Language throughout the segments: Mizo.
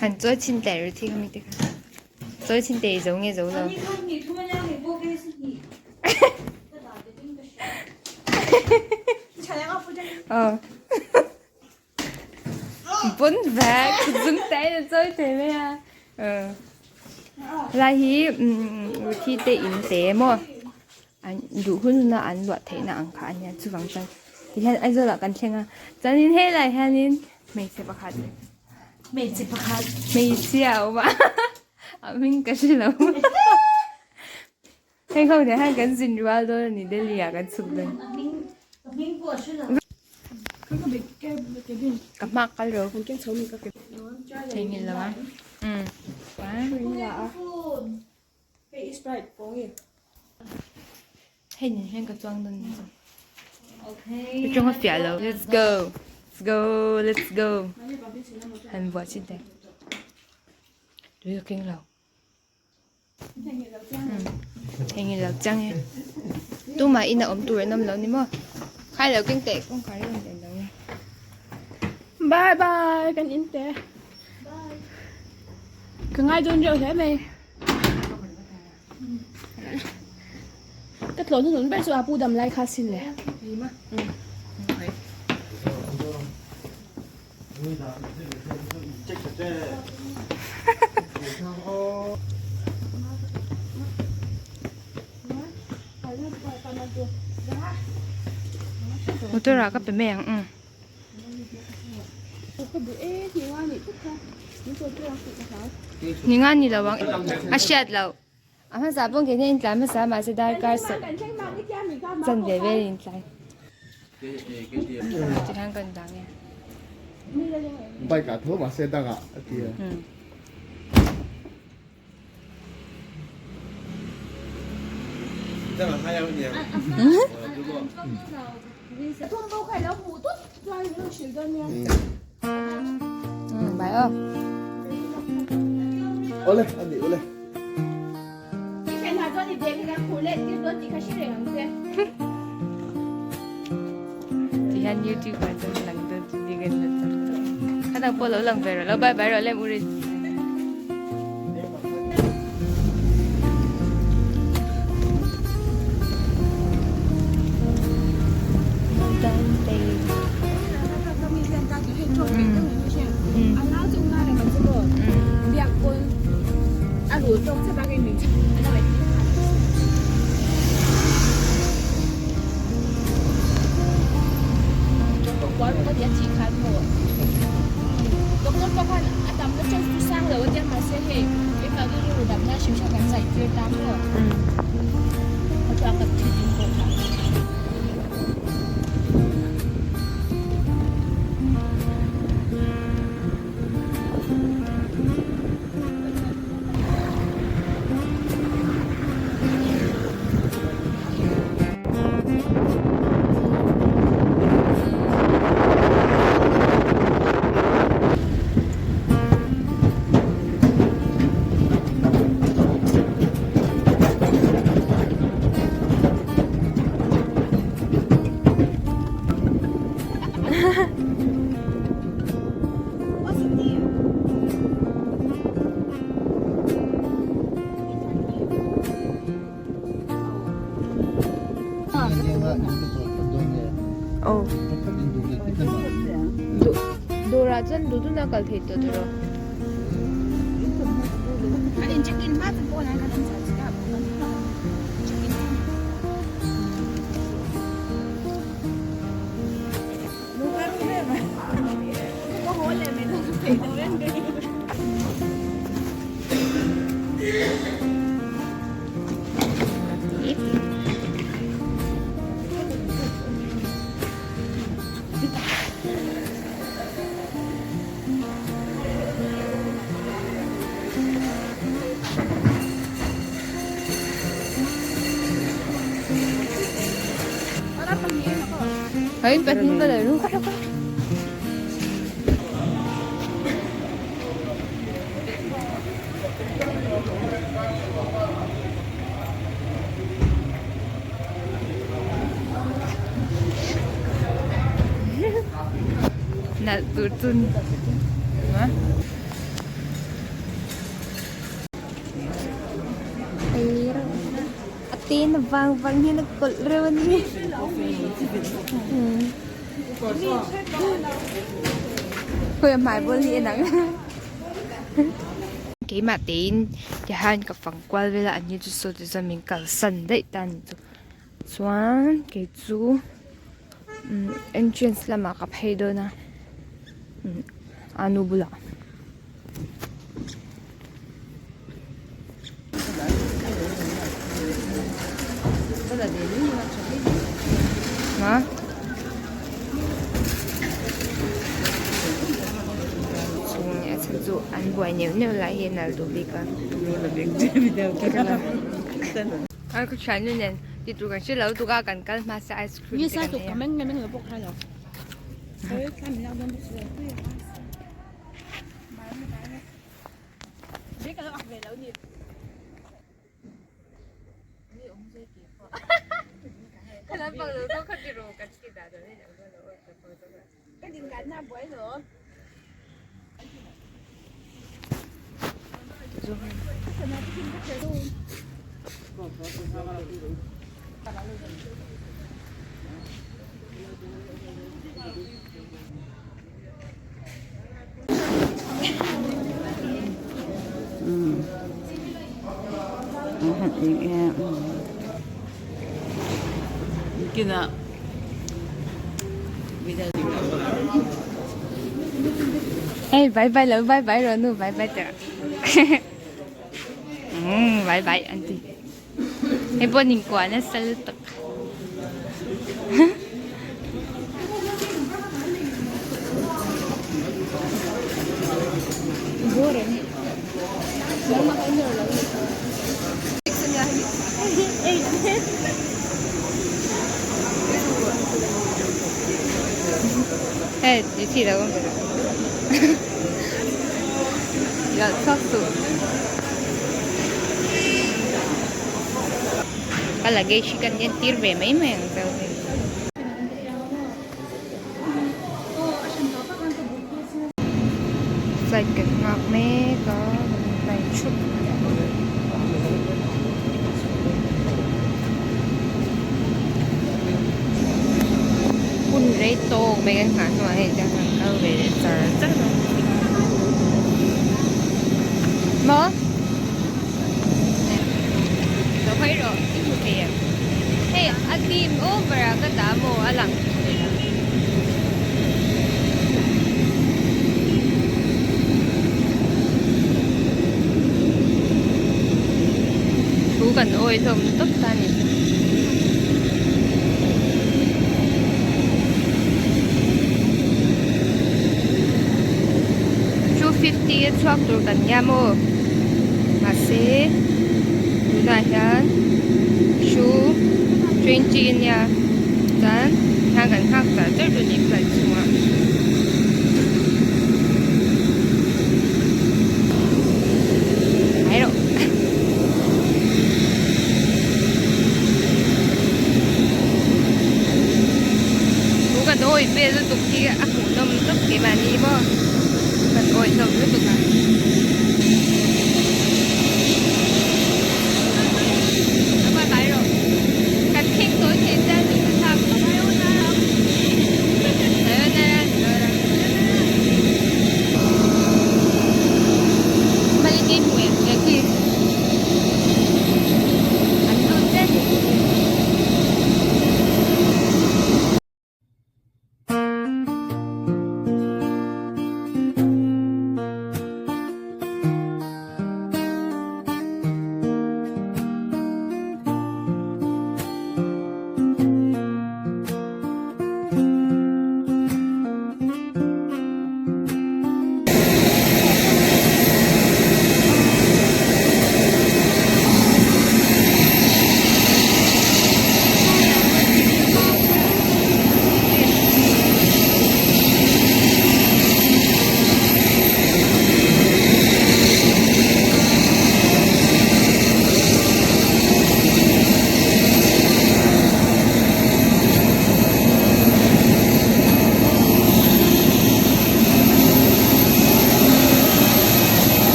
Han chawi chhin teh Ruthi kha mite kha. Chawi chhin teh i zo nge zo lo. Aw. Pawn vek zung te in a chawi thei mai a. Helai hi Ruthi te in te maw an duh hun hun a an luah theihna ang kha a nia chuvang chuan tihian Aizawl ah kan thleng a chuanin helaiah hianin hmeichhe pakhat hmeichhe pakhat hmeichhia a awm a a hming ka hre lo heng ho nen hian kan zin rual dawn a ni Delhi ah kan chhuk dawn ka hma kal ro theihnghilh lo a umm hei nen hian ka chuang dawn ni chu ka tawng a fiah lo let's go let's go let's go han buah chin teh tui ka keng lo. Engin lo chang e. Tumah in a awm tur an awm lo ni maw? Khai lo keng teh kawngkhar hi rawn len lo nge. Bye bye kan in teh. Ka ngai dawn reuh hle mai. Ka tlawn hunun ber chu a pu dam lai kha sin le. Motor ah ka pe mai ang umm. Ninga ni lo ang a hriat loh. A hmasa pawh keini a intlai hmasa a mahse darkar sawm chanve vel a intlai. Tikhan kan dang e. Bike ah tho mahse dangah a ti a. Bye aw. Awle a ni awle. Tihian YouTube ah chuan lang dawn chu ni kan la chak tawh. Kha dang pawh lo lang ve rawh lo bye bye rawh lem u rin. Aw dawrah chuan duh duhna kal thei tawh tiraw. Hei pahnih ka lo ru Nalh tur. tur chu a. A te na vang vang hian a kawlh reuh a ni. Khawi a hmai bawl hi en ang. Keimah tein tihian ka fang kual vel a an ni chu saw ti chuan min kalsan daih ta a ni chu. Chuan kei chu entrance lamah ka phei dawn a anu bulah. Chu an buai neuh neuh lai hi a nal duh bik a. Ka thiannu nen ti tur kan hre lo tuk a kan kal hma se ice cream te kan ei a. Hey, bye bye lo, bye bye rawh nu, bye bye teh umm bye bye an ti. Hei pawh nin kuah nasa lutuk. Hei i thi lo Chhuak suh. Ka luggage hi kan en tir ve mai mai ang chauh hei. Flight kan nghak mek a kan hnai thup. Hun rei tawk mai kan nghah hnuah hei chuan kan kal ve leh char char a. Maw? Lo hawi rawh i hmu thei em? Hei a dim over a ka dah maw a lang thei lo. Thu kan awi hlawm tawp ta a ni. 250 a chhuak tur kan nia maw mahse tunah hian 220 a nia chuan hna kan nghak char char tur a ni flight chhungah. Hai rawh. Thu kan awi vel lutuk hi a hmuhnawm tawp keimahni maw kan awi hlawm lutuk a. Kan kheng tawi thei chian ni ka thlak tawp.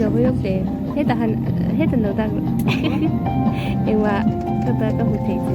lo hawi lawk teh hetah han hetah an lo dak engmah ka ta ka hmu thei che.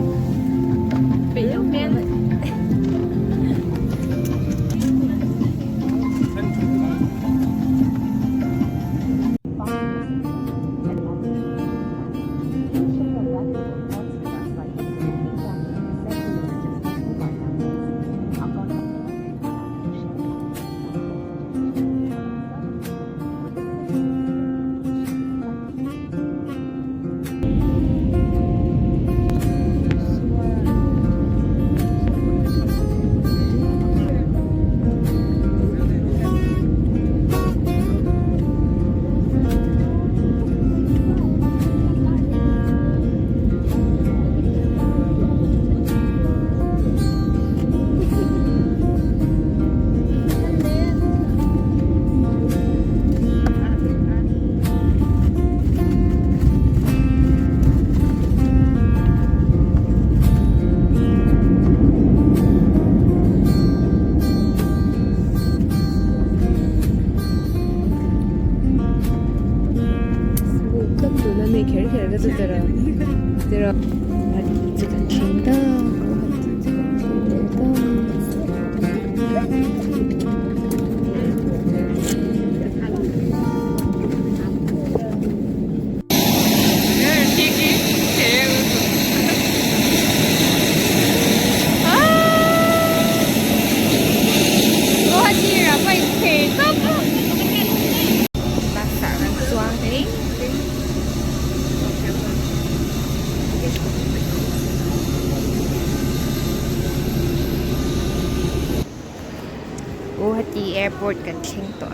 Guwahati airport kan thleng tawh a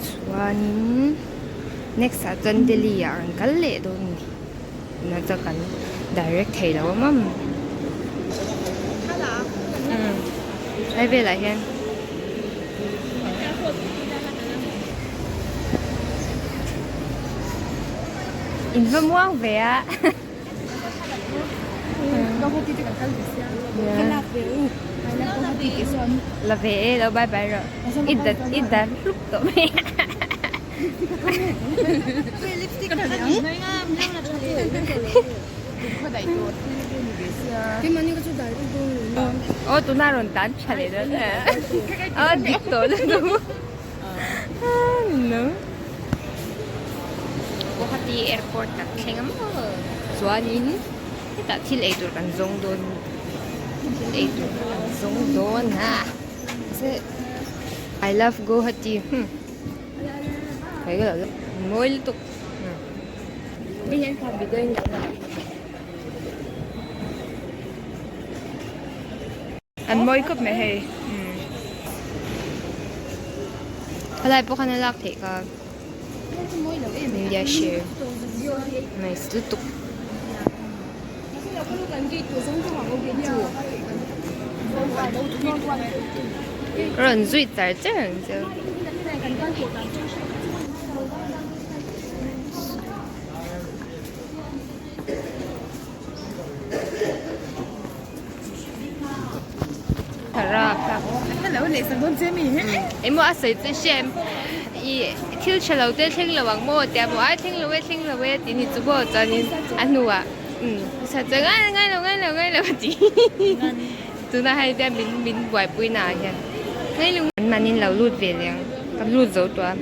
chuanin next ah chuan Delhi ah kan kal leh dawn a ni tunah chuan kan direct thei lo a mam lai velah hian. In va muang ve a. La ve e lo bye bye rawh. I dat i dat hluk tawh mai a. Aw tuna rawn tan tha leh dawn a. Aw dik tawh lutuk. Guwahati airport kan thleng a maw chuanin hetah thil ei tur kan zawng dawn thil ei tur kan zawng dawn a I love Guwahati mawi lutuk An mawi khawp mai hei helai pawh khan a lak theih kha India share nice lutuk. Rawn zui char char ang che. Emaw a sawi chu hriat ih thil tha lo te thleng lo ang maw tia maw ai thleng lo e thleng lo e tih ni chu maw chuanin a hnuah umm sa chu ngai lo ngai lo ngai lo ngai lo a ti tunah hei hian min min buaipui naah hian ngai lo an mahni lo lut ve leh ang ka lut zo tawh a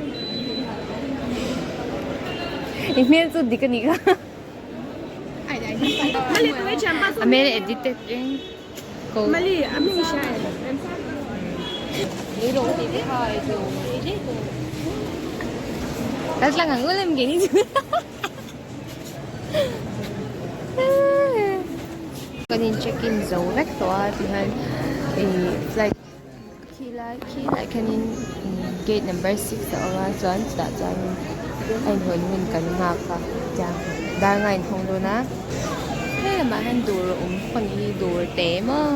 i hmel chu dik a nih kha. A hmel edited reng ko. Kal tlang ang ulam ke ni chu. Kan in check in zo vek tawh a tihian ih flight Khilai khilai khianin gate number six a awm a chuan chutah chuanin a inhawn hun kan nghak a tiang dar nga inhawng dawn a he lamah hian dawr a awm bawk a nih hi dawr te maw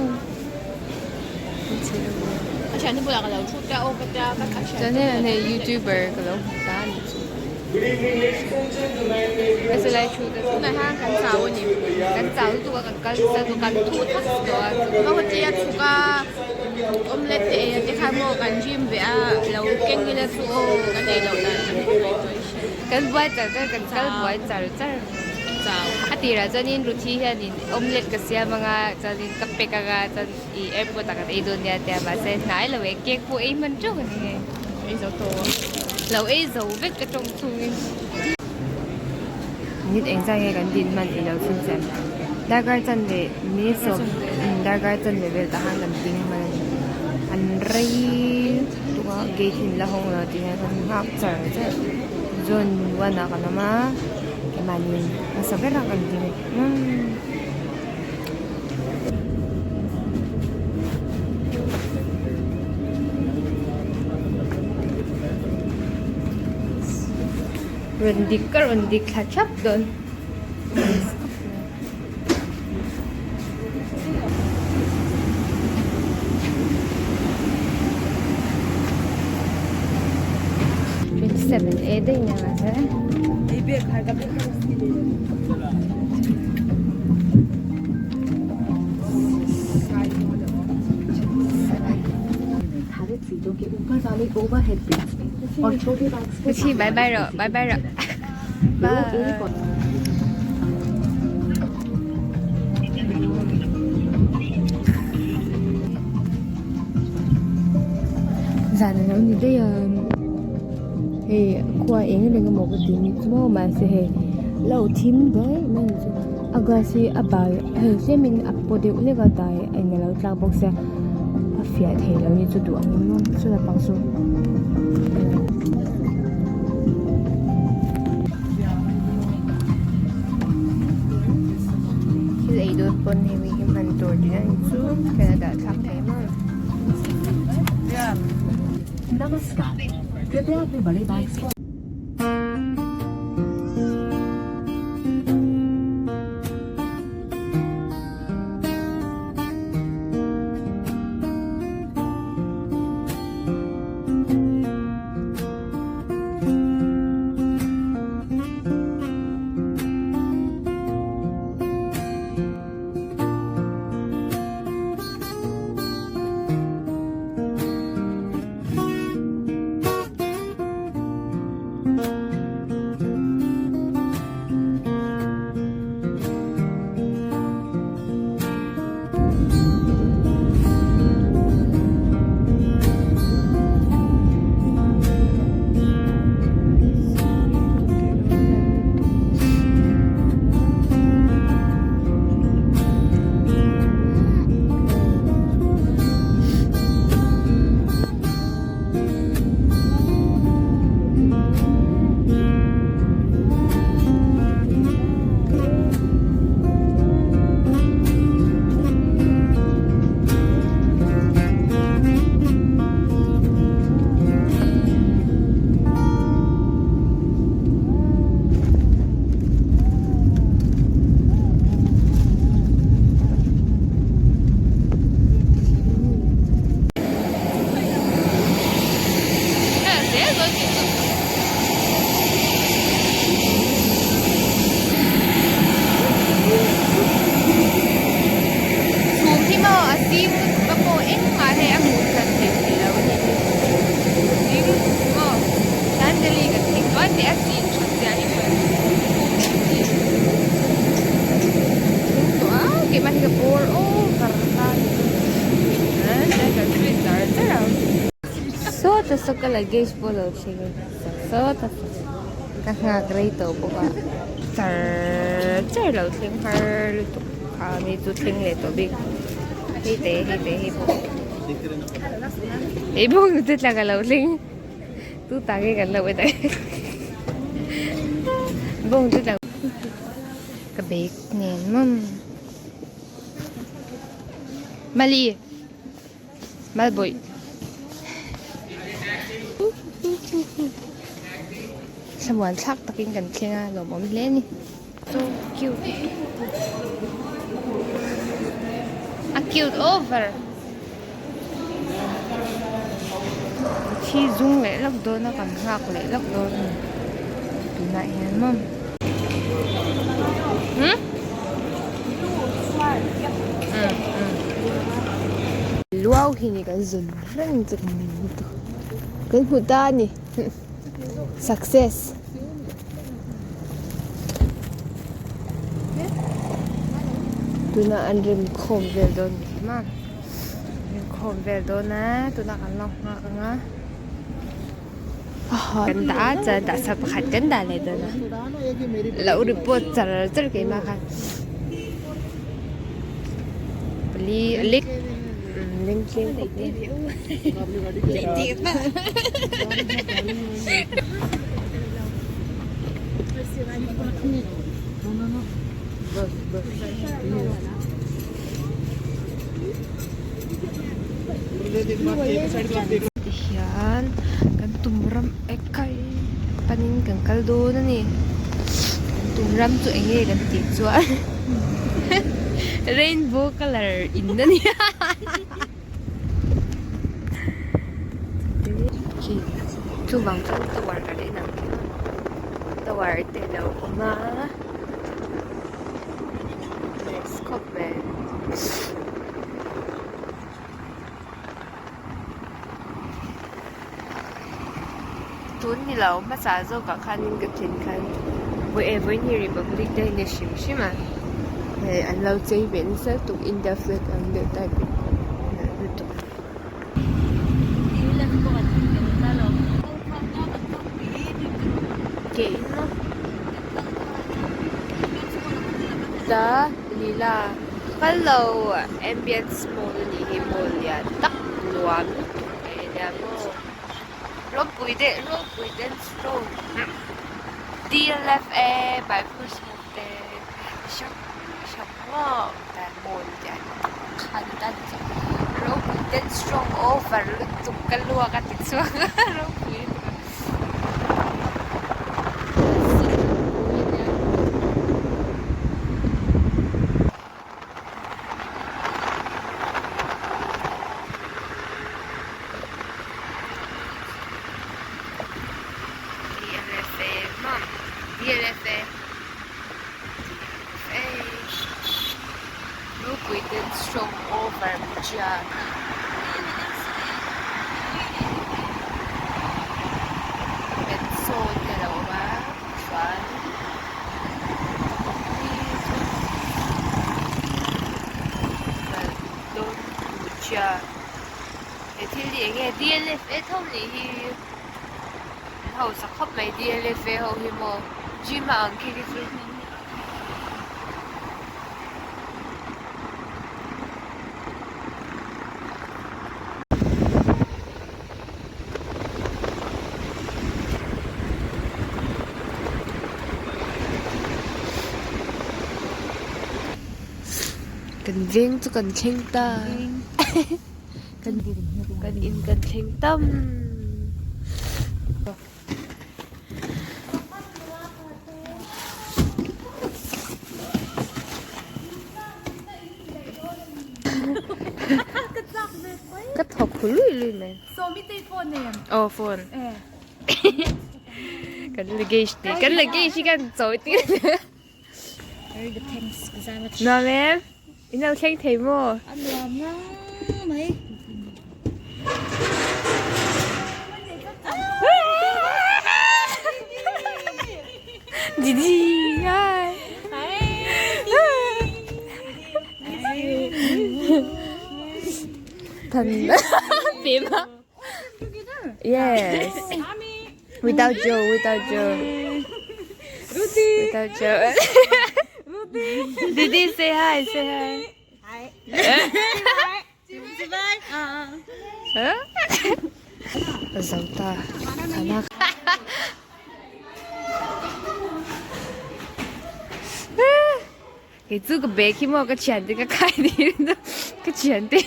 chuan hei hei youtuber ka lo hmu ta a nih chu. Silai thu te chu kan chau a ni kan chau lutuk a kan kal nasa lutuk a kan thu thak tawh a chu. Omelette te ei a te kha maw kan gym ve a lo keng ila chu aw kan ei loh dan kan ngaihtuah. Kan buai char char kan kal buai char char. A tirah chuanin Ruthi hianin omelette ka siam anga chuanin ka pack anga chuan ih airport ah kan ei dawn nia tia mahse hnai lo e cake pawh ei hman teuh a ni hei. Ei zo tawh a. Lo ei zo vek ka tawng chungin. Minute engzah nge kan din hman i lo chhunchhiah ang. Darkar chan leh minute sawm darkar chan leh vel tah khan kan ding hman a ni. An rei tuk a gate hi an la hawng lo tih hian kan nghak char char. Zone one ah kan awm a keimahni hmasa berah kan ding umm. Rawn dik ka rawn dik thla thap dawn. 27 e daih nia mahse. Chi bye bye rawh bye bye rawh bye. Zan a lo ni daih a hei khua eng reng emaw ka ti ni chu maw mahse hei lo thim daih mai ni chu a grass hi a bal hei tlem in a paw deuh hlek a dai a in alo tlak bawk sia a fiah thei lo ni chu duh ang in maw chu lampang chu. Thil ei dawn pawn hei mi hi hman tur tih a ni chu khian a dah thlak thei maw. Chhum hi maw a zing lutuk a pawh engmah hei a hmuh hran theih tih lo a ni. Zing lutuk maw tlan Delhi kan thleng tawh a tih a zing that zia hi maw chhum hi thleng tawh a keimah hi ka bawr over ta a ni chuan kan zui char char ang. Sawta saw ka luggage pawh lo thleng a sawta saw ka nghak rei tawh bawk a char char lo thleng har lutuk kha mi chu thleng leh tawh bik hei te hei te hei pawh hei pawh te tla ka lo thleng tu ta nge kan lo en bawng te tla ka bag nen mawm mali. Malbawih. Thlamuan thlak takin kan thleng a lawmawm hle a ni. So cute. A cute over. Thi zung leh lawk dawn a kan nghak leh lawk dawn a ni. Tunah hian maw. Hmm? Luau hi ni kan zun reng chu kan hmu ta a ni. Success. Tunah an rem khawm vel dawn ni hi maw rem khawm vel dawn a tunah kan lo nghak ang a kan dah a chuan dah sa pakhat kan dah leh dawn a lo report char char keimah khan pali a lek leng tlem khawp mai. Tihian kan tum ram ekai panin kan kal dawn a ni kan tum ram chu eng nge kan tih chuan rainbow colour in a ni a chuvang chuan tower kan en ang khian tower te a lo awm a. Nice khawp mai. Tun ni lo hmasa zawkah khanin ka thlen khan vawi e vawi hnih Republic Day ni hrim hrim a hei an lo chei ve nasa tuk India flag ang deuh type in nalh lutuk. Ke in a. Ta lila kal lo ambience mall a nih hi mall lian tak nuam lutuk mai a nia maw ropui deuh ropui dance floor D_L_F_A by Christmas te hrang hrang maw dan mall lian tak kha ni ta ni chu ropui dance strong over lutuk ka luak a ti chhuak a ropui lutuk a. Benso te a lo awm a chuan Bhujia he thil hi eng nge D_L_F_A tho nih hi an hausa khawp mai D_L_F_A ho hi maw gym a ang khi khi chu. Kan veng chu kan thleng ta kan kan in kan thleng tam. Ka thawk hu lui lui mai. Aw phone. Kan luggage te kan luggage hi kan chawi tir. Very good thanks Nuam em? In lo thleng thei maw? A nuam nga mai. Didi hi. Thần Pima. Yes. Without Joe, without Joe. Rudy. Without Joe. Rudy. Didi, say hi, say hi. Hi. Huh? Zo ta. Thana. Kei chu ka bag hi maw ka thian te ka khai dih ka thian te.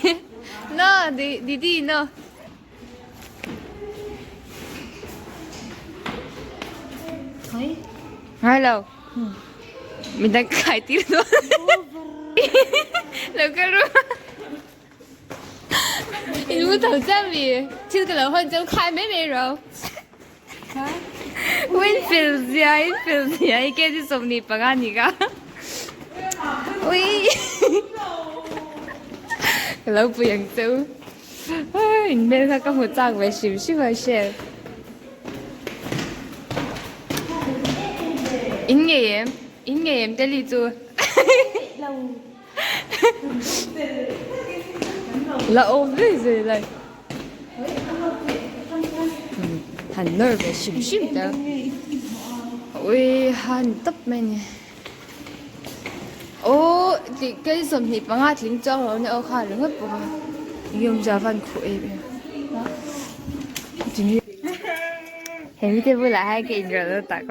No, Didi, no. Ngai lo. Midang ka khai ti lo. Lo ka ru. In mu tho chiam mi. Thil ka lo hon cheu khai mai mai ro. Winfield zia, Winfield zia, i ke chu 25 ni ka. Ui. Ka lo pui ang cheu. In hmel kha ka hmu chak ve hrim hrim a hriat. In ngei em? In ngei em Delhi chu? La awm zui zui lai. Han nawr ve hrim hrim ta. Ui han tawp mai ni. Aw tih kei 25 tling chuang lo nia aw kha ringawt bawk a. Enge awmzia van khuh em em. He mite bulah hian ka inrawlh tak.